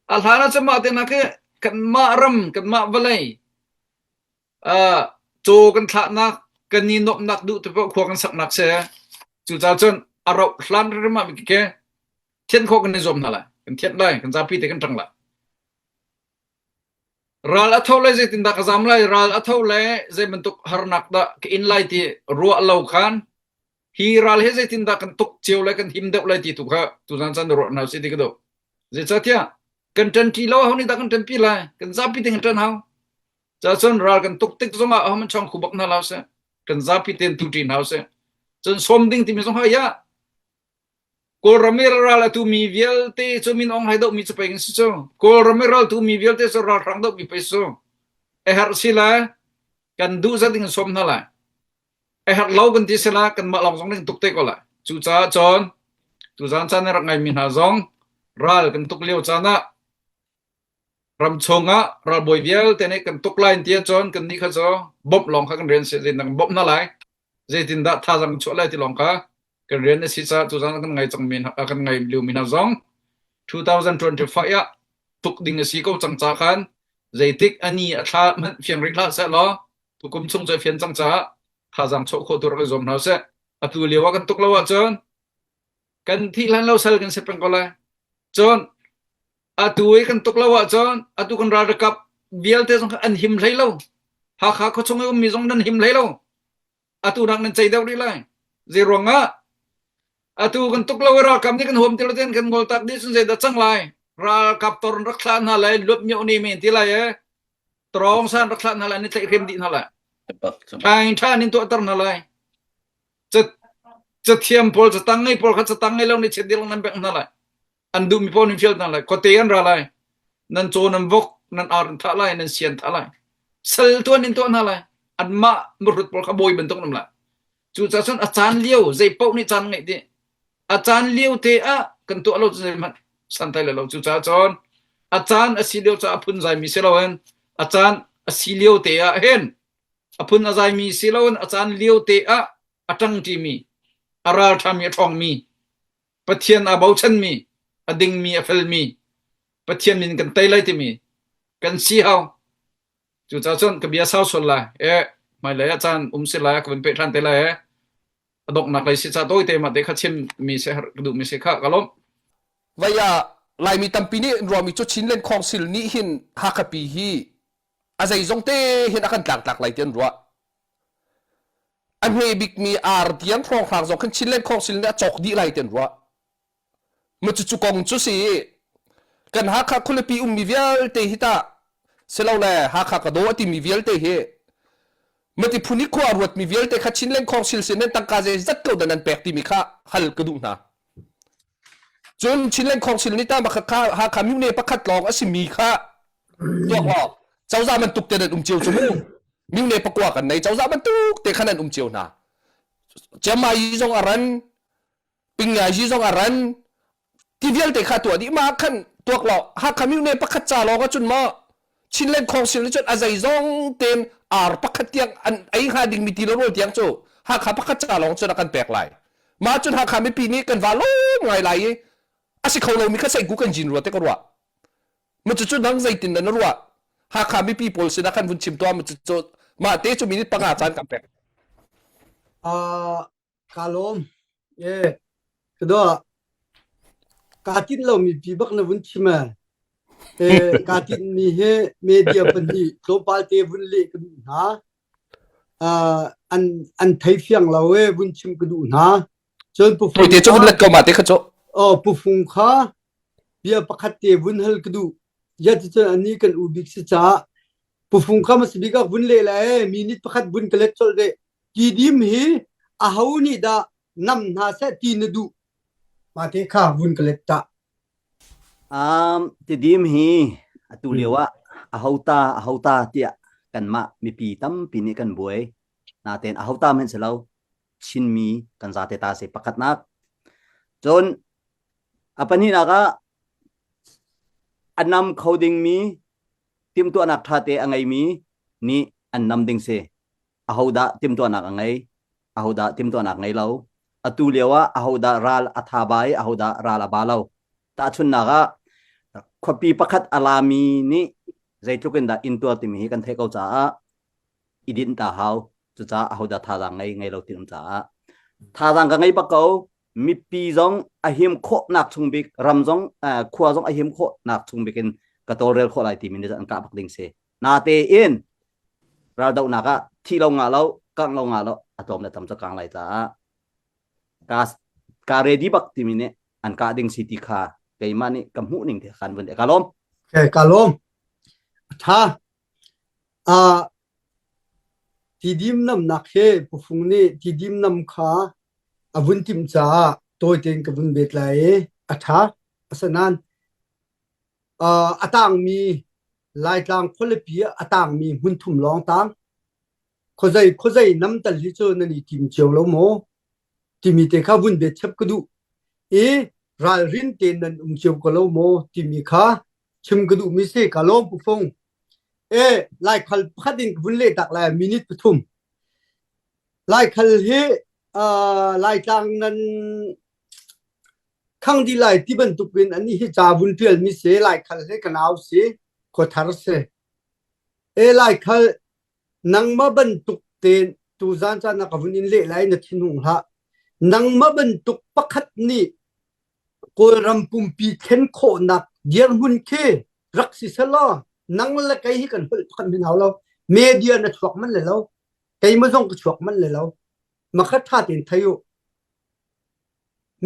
a hlan ah cun mah te hna khi kanmah ram kanmah vawlei Caw kan thlahnak, kan i nuamhnak duh te paoh khua kan saknak si. Cucaah cun a rauh hlan rim ah ke thianh khawh kan i zuam hna lai. Kan thianh lai, kan zapi te kan ṭang lai. Ral a tho lai zeitindah ka zam lai, ral a tho lai zei bantuk harnak dah ka in lai ti ruah lo khan hi ral hi zeitindah kan tuk cio lai kan him deuh lai ti tu kha tuzan caan ruah hna usih ti ka duh. Zeicahtiah kan ṭanṭi lo aho nih dah kan ṭanpi lai? Kan zapi te kan ṭan hau. Cacun ral kan tuk tik zongah aho man chong khu bak hna lo seh. Kan zapi ten tu ṭi hna seh. Cun sawm ding timi zong ha ya. Kawlram i ral a tu mi vialte cu min ong hai doh mi cu pei kan si cu. Kawlram i ral tu mi vialte cu ralhrang doh mi pei su. A herh si lai kan duh zat ding sawm hna lai. A herh lo kan ti si la kan mah lawng zong ning tuk te ko lai. Cucaah cun tuzaan caan rak ngai mi hna zong ral kan tuk lio caan ah Ramchung ah ralbawi vialte nih kan tuk lai ti ahcun kannih kha cu bawmh lawng kha kan rian a si. Zeitindah kan bawmh hna lai? Zeitindah thazaang kan chuah lai ti lawng kha kan rian a si caah tuzaan kan ngai cangmi hna kan ngai liomi hna zong 2025 ah tuk ding a si ko cang ca khan zeitik a ni a thla hmanh fiang rih hlah seh law tukum chung cu a fian cang caah thazaang chuah khawh tu rak i zuam hna usih. Atu lio ah kan tuk lo ahcun kan thih hlan lo sal kan si peng ko lai. Cun Atu i kan tuk lo ahcun atu kan ralkap vialte zong kha an him hlei lo. Hakha khuachung i ummi zong nan him hlei lo. Atu nak nan cei deuh rih lai. Zei ruangah atu kan tuk lo i ralkap nih kan huam ti lo ten kan ngol tak dih cun zeidah cang lai. Ralkap tor rak thlah hna lai luat mioh ni men ti lai e. Trawng san rak thlah hna lai ni tlaih hrem dih hna lai. Thain than in tuahter hna lai. Cathiam pawl catang ngei pawl kha catang ngei lo ni chet dih nan bengh hna lai. An duhmi paoh nan fial hna lai. Khuate an ra lai. Nan caw nan vok, nan ar nan thah lai, nan sian thah lai. Sal tuan in tuah hna lai. Anmah murut pawl kha bawi bantuk nam lai. Cucaah cun a caan lio zei paoh nih caan ngeih dih. A caan lio te ah kan tuah lo zeihmanh santai le lo. Cucaah cun a caan a si lio caah phun zaimi si loin a caan a si lio te ah hin a phun a zaimi si loin a caan lio te ah a ṭangṭimi, a ralṭhami, a ṭhawngmi Pathian aa bochanmi, a dingmi, a felmi, Pathian min kan tei lai timi kan si hau. Cucaah cun ka bia sau sual lai. E, hmailei ah caan um si lai, ka vun peh ṭhan te lai e. A donghnak lei si ca tawi te mah te kha chim mi si ka duh mi si kha ka lawm. Vai ah Laimi tampi nih ruahmi cu Chinland Council nih hin Hakha pi hi a zeizong te hin a kan tlangtlak lai ti an ruah. A hme bikmi ar tiang hrawnghrang zong khan Chinland Council nih a cawk dih lai ti an ruah. Ma cucu kong cu si kan Hakha khualipi ummi vialte hi tah silole Hakha ka daw a timi vialte hi mati phun i khua ruatmi vialte kha Chinland Council sin nan tangka zeizat ko dah nan pek timi kha hal ka duh hna. Cun Chinland Council nih ta kha Hakha myone pakhat lawng a simi kha tuak law cozah bantuk te nan um cio cu mu myone pakua kan nei cozah bantuk te kha nan um cio hna. Chiangmai zong a ran Pingngai zong a ran ti vialte kha tuah dih ma khan tuak law Hakha myone pakhat ca lawng ahcun maw Chinland Council nih cun a zeizong tein ar pakhat tiang an ei hnga dingmi ti le rawl tiang cu Hakha pakhat ca lawng cun a kan pek lai. Mah cun Hakha mipi nih kan va lawm ngai lai i a si kho lomi kha seiku kan jin rua te ka ruah. Ma cucu nang zeitin na ruah? Hakha mipi pawl sinah khan vun chim tuah ma cucu mah te cu minute panga caan kan pek. Uh, Kaa lawm. E, ka dua. Kaa tinh lomi pi bak na vun chim ee. E, kaa tinhmi hi media pahnih tlawmpal te vun leh ka duh hna. Uh, an an thei fiang lo e vun chim ka duh hna. Cun Pu Fung Te cu vun let ko ma te kha cu. Oh, Pu Fung kha bia pakhat te vun hal ka duh. Ya ti cun ani kan u bik si caah. Pufung kha hmasa bik ah vun leh lai minute pakhat vun ka let colh ve. Tidim hi aho nih dah nam hna seh ti na duh? Mah te kha vun ka let ta. Um, tidim hi atu lio ah ahota ahota tiah kanmah mipi tampi nih kan buai. Natein ahota hmanh si lo. Chinmi kan zate ta si pakhatnak. Cun a pahnihnak ah a nam kho dingmi timhtuahnak ṭhate a ngeimi nih an nam ding si. Ahodah timhtuahnak a ngei? Ahodah timhtuahnak ngei lo? Atu lio ah ahodah ral a tha ba i ahodah ral a ba lo? Tahchunhnak ah khuapi pakhat a lami nih zeitluk in dah intuar timi hi kan theih ko caah i dinh ta hau. Cucaah ahodah thazaang ngei ngei lo ti um caah thazaang ka ngei bak ko. Mipi zong a him khawhnak chung bik ram zong khua zong a him khawhnak chung bik in ka tawlrel khawh lai timi nih an kah bak ding si. Natein raldohnak ah thi lo ngah lo kangh lo ngah lo a tlawm le tam cu kang lai caah ka ka ready bak timi nih an kah ding si ti kha keimah nih ka hmuh ning te khan vun ka lawm. Okay, ka lawm. Tha. Uh, tidim namnak he pufung nih tidim nam kha a vun timh caah tawi tein ka vun bet lai i a ṭha. Asinain uh, a tangmi Laitlang khualipi ah a tangmi hmunthum lawng tang. Khuazei khuazei nam tal hi cu nan i tim cio lo maw? Timi te kha vun bet chap ka duh. I ralrin tein nan um cio ko lo maw? Timi kha chim ka duhmi si. Ka lawm pufung. E, Laikhal pakhat in ka vun leh tak lai minute pathum. Laikhal hi uh, Laitlang nan khang dih lai ti bantukin anih hi ca vun ṭialmi si Laikhal hi ka nau si khuathar si. E Laikhal nangmah bantuk tein tuzaan caan ah ka vun in leh lai na thinhung hlah. Nangmah bantuk pakhat nih Kawlram pumpi thlen khawhnak dirhmun khi rak si selaw nang le kei hi kan holh pakhat men hau lo. Media na chuak man le lo. Keimah zong ka chuak man le lo. Makhat ṭha tein thei u.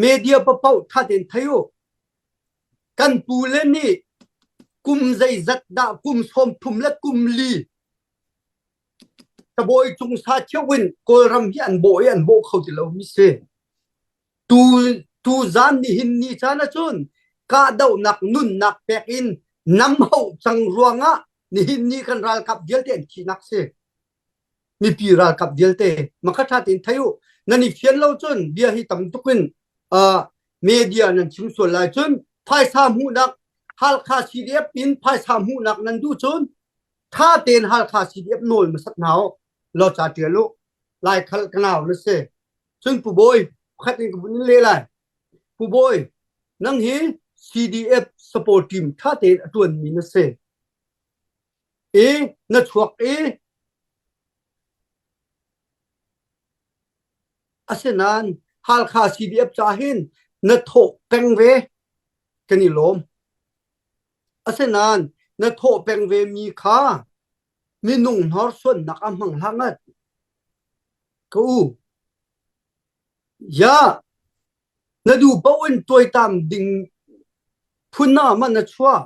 Media paoh ṭha tein thei u. Kan pu le nih kum zeizat dah kum 30 le kum li cabawi cung sa cheu in Kawlram hi an bawh i an bawh kho ti lomi si. Tu tu zan nihin ni caan ahcun kahdohnak nunnak pek in nam hauh cang ruangah nihin ni kan ralkap vialte an thihnak si. Mipi ralkap vialte makha ṭha tein thei u. Nan i fian lo cun bia hi tam tuk in uh, media nan chim sual lai cun phaisa hmuhnak Halkha CDF in phaisa hmuhnak nan duh cun ṭha tein Halkha CDF nawl hmasat hna u. Law ca ṭial u. Laikhal ka nau na si. Cun Pu Bawi pakhat in ka vun in leh lai. Pu Bawi, nang hi CDF support team ṭha tein a ṭuanmi na si. I na chuak i asinain Halkha CDF ca hin na thawh peng ve kan i lawm. Asinain na thawh peng ve mi kha minung hnorsuannak a hmang hlah ngat. Ka u, ya na duh paoh in tuaitam ding phun ah ma na chuah.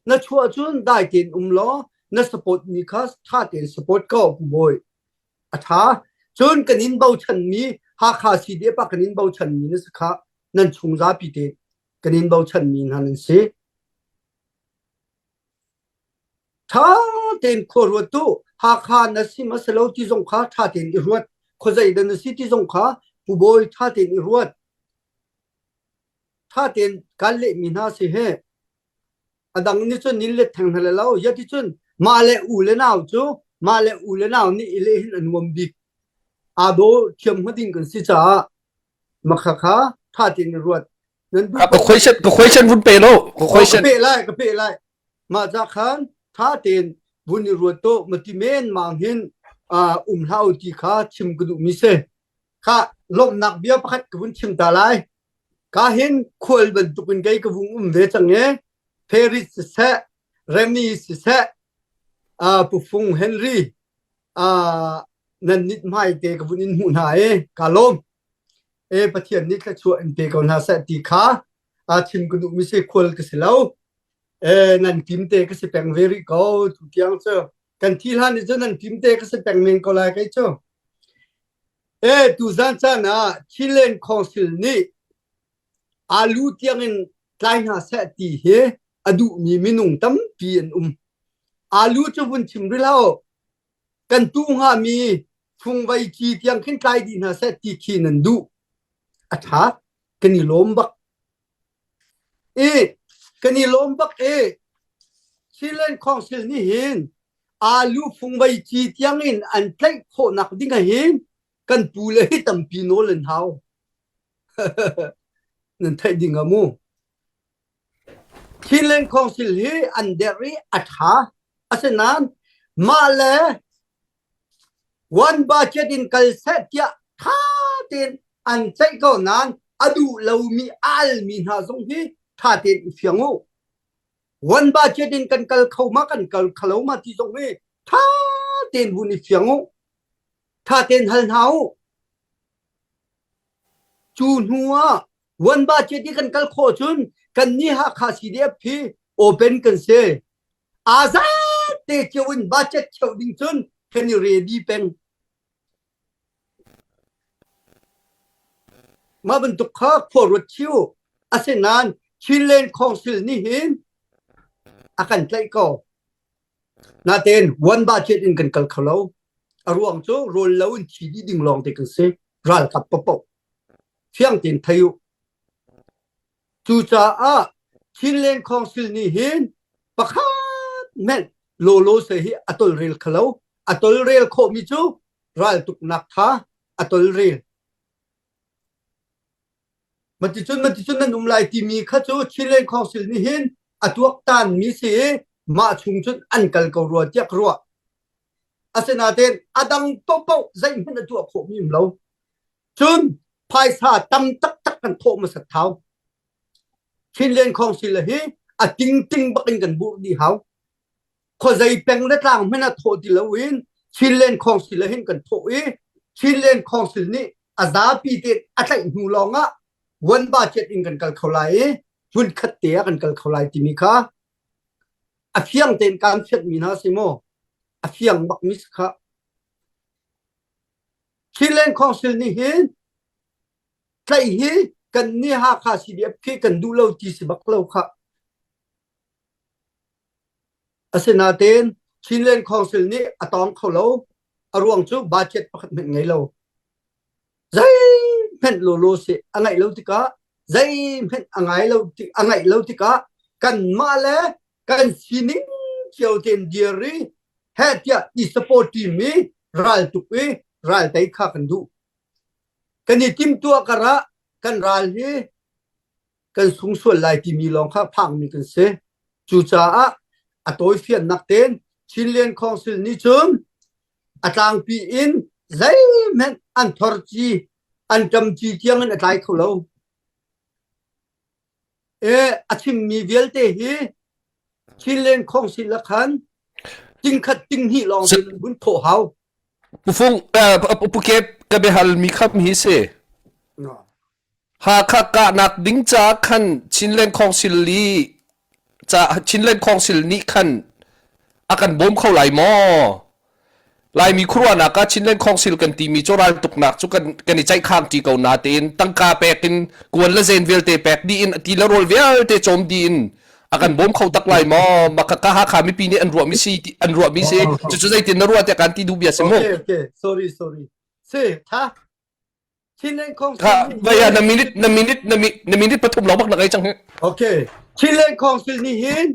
Na chuah cun dai tein um law na support mi kha ṭha tein support ko Pu Bawi. A ṭha. Cun kan in bochanmi Hakha CDF ah kan in bochanmi na si kha nan chung zapi te kan in bochanmi hna nan si. Ṭha tein khua ruat u. Hakha na si ma si lo ti zong kha ṭha tein i ruat. Khuazei dah na si ti zong kha Pu Bawi ṭha tein i ruat. Ṭha tein kaan lehmi hna si hi. A dang nih cun nin let theng hna lo. Yati cun mah le u le nau cu mah le u le nau nih i leh hin a nuam bik. Aa daw thiam hnga ding kan si caah makha kha ṭha tein i ruat. Nan duh Ka question ka question vun pe lo. Ka Oh, ka question. peh lai, ka peh lai. Mah ca khan ṭha tein vun i ruat to mati men mang hin uh, um hlah u ti kha chim ka duhmi si. Kha lawmhnak bia pakhat ka vun chim ta lai. Ka hin khual bantukin kei ka vung um ve cang i Paris siseh, Remy siseh, uh, Pufung Henry uh, nan nit hmai te ka vun in hmuh hna i ka lawm. E Pathian nih thluachuah in pe ko hna seh ti kha uh, chim ka duhmi si khual ka si lo. Eh nan tim te ka si peng ve rih ko tu tiang cu kan thi hlan ni cu nan tim te ka si peng men ko lai kei cu. Eh tuzan caan ah Chinland Council nih alu tiangin tlai hna seh ti hi a duhmi minung tampi an um. Alu cu vun chim rih hlah Kan tuh hngami fungvei ci tiang khin tlai dih hna seh ti khi nan duh. A ṭha. Kan i lawm bak. I kan i lawm bak i Chinland Council nih hin alu fungvei ci tiang in an tlaih khawhnak ding ah hin kan pu le hi tampi nawl an hau. Nan theih ding ah mu. Chinland Council hi an derh i a ṭha. Asinain mah le one budget in kal seh tiah ṭha tein an ceih ko nain a duh lomi a almi hna zong hi ṭha tein i fiang u. One budget in kan kal kho ma kan kal khalo ma ti zong hi ṭha tein hun i fiang u. Ṭha tein hal hna u. Cu hnu ah one budget i kan kal khawh cun kannih Hakha CDF hi open kan si. Aa zat te cio in budget cheuh ding cun kan i ready peng. Mah bantuk kha khua ruat chiu. Asinain Chinland Council nih hin a kan tlaih ko. Natein one budget in kan kal kho lo. A ruang cu rawl lo in thi dih ding lawng te kan si. Ralkap paohpaoh. Fiang tein thei u. Cucaah Chinland Council nih hin pakhat hmenh lawlaw se hi a tolrel kho lo. A tolrel khawhmi cu raltuknak kha a tolrel. Maticun maticun nan um lai timi kha cu Chinland Council nih hin a tuaktanmi si i mah chung cun an kal ko rua tiah ka ruah. Asinain a dang paohpaoh zeihmanh a tuah khawhmi um lo. Cun phaisa tam taktak kan thawh hmasat hau. Chinland Council hi a tingting bak in kan burh dih hau. Khuazei peng le tlang hmanh ah thawh ti loin Chinland Council hin kan thawh i Chinland Council nih a zapi te a tlaih hnu lawng ah one budget in kan kal kho lai i hmun khat te ah kan kal kho lai timi kha a fiang tein kan fianhmi hna si maw a fiang bak mi si kha Chinland Council nih hin tlaih hi kan nih Hakha CDF khi kan duh lo ti si bak lo kha. Asinain Chinland Council nih a tawng kho lo. A ruang cu budget pakhat hmanh ngei lo. Zeihmanh lawlaw si a ngaih lo tikah zeihmanh a ngai lo a ngaih lo tikah kanmah le kan sining cio tein dir i heh tiah i support team i raltuk i ral tei kha kan duh. Kan i timtuah karah kan ral hi kan sung sual lai timi lawng kha phangmi kan si. Cucaah a tawifiannak tein Chinland Council nih cun a tlangpi in zeihmanh an thor ci an ṭam ci tiang in a tlai kho lo. E a chimmi vialte hi Chinland Council ah khan tingkhat tinghnih lawng in vun thawh hau. Pu Fung, Pu Kep ka biahal mi khap hi si. Hakha kahnak ding caah khan Chinland Council li ca Chinland Council nih khan a kan bawm kho lai maw? Laimi khuaruahnak ah Chinland Council kan timi cu raltuknak cu kan kan i ceihkhang ṭi ko natein tangka pek in kuan le zen vialte pek dih in ti le rawl vialte cawm dih in a kan bawm kho tak lai maw? Maka ka Hakha mipi nih an ruahmi si an ruahmi si cucu zeitin na ruah tiah kan ti duh bia si mu. Okay, okay. Sorry, sorry. Si, tha. Chinland Council Kha vaya na minute na minute na mi na minute pathum lawng bak na ngei cang hi. Okay. Chinland Council nih hin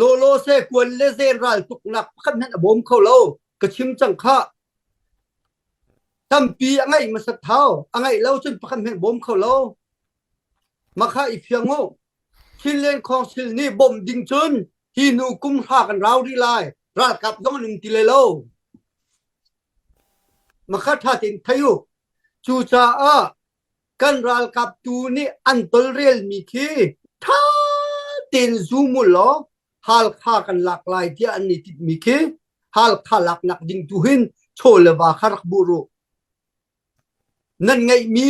lawlaw se kuan le zen ral tuknak pakhat hmanh a bawm kho lo. Ka chim cang kha. Tampi a ngaih hmasat thau. A ngaih lo cun pakhat hmanh bawm kho lo. Makha i fiang u. Chinland Council nih bawmh ding cun hi nu kum hra kan rau rih lai. Ralkap zong an um ti lai lo. Makha ṭha tein thei u. Cucaah kan ralkap tu nih an tolrelmi khi ṭha tein zum u law Halkha kan lak lai tiah an i timhmi khi Halkha laknak ding tu hin chaw le va kha rak bur u. Nan ngeihmi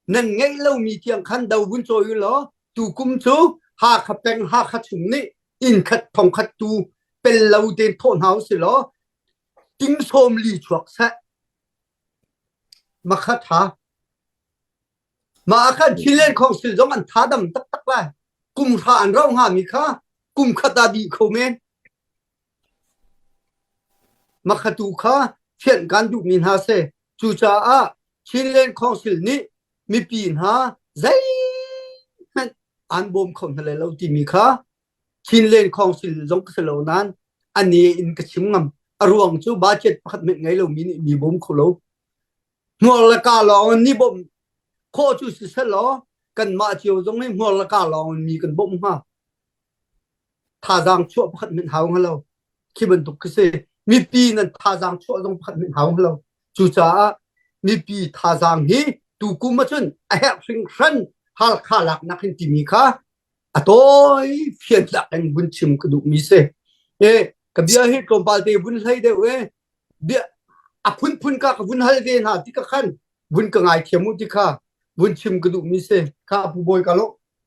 nan ngeih lomi tiang khan do vun cawi u law tukum cu Hakha peng Hakha chung nih Inn khat thong khat tu pel lo tein thawh hna usih law ting sawm li chuak seh. Makhat ha. Mah ah khan Chilean Council zong an tha dam taktak lai. Kum hra an rauh hngami kha kum khat ah dih kho men. Makhatu kha fianh kan duhmi hna si. Cucaah Chinland Council nih mipi hna zeihmanh an bawm kho hna lai lo timi kha Chinland Council zong ka si lo nain a ne in ka chim ngam. A ruang cu budget pakhat hmanh ngei lomi nih mi bawm kho lo. Hmuar le ka lawng in ni bawmh khawh cu si selaw kanmah cio zong hi hmuar le ka lawng in mi kan bawmh hnga. Thazaang chuah pakhat hmanh hau hnga lo. Khi bantuk khi si. Mipi nan thazaang chuah zong pakhat hmanh hau hnga lo. Cucaah mipi thazaang hi tukum ahcun a herh hringhran Halkha laknak hin timi kha a tawi fiannak in vun chim ka duhmi si. E, ka bia hi tlawmpal te vun hlei deuh e. Bia a phunphun ka ka vun hal ve hna ti ka khan vun ka ngaithiam u ti kha vun chim ka duhmi si. Kha Pu Bawi ka lo.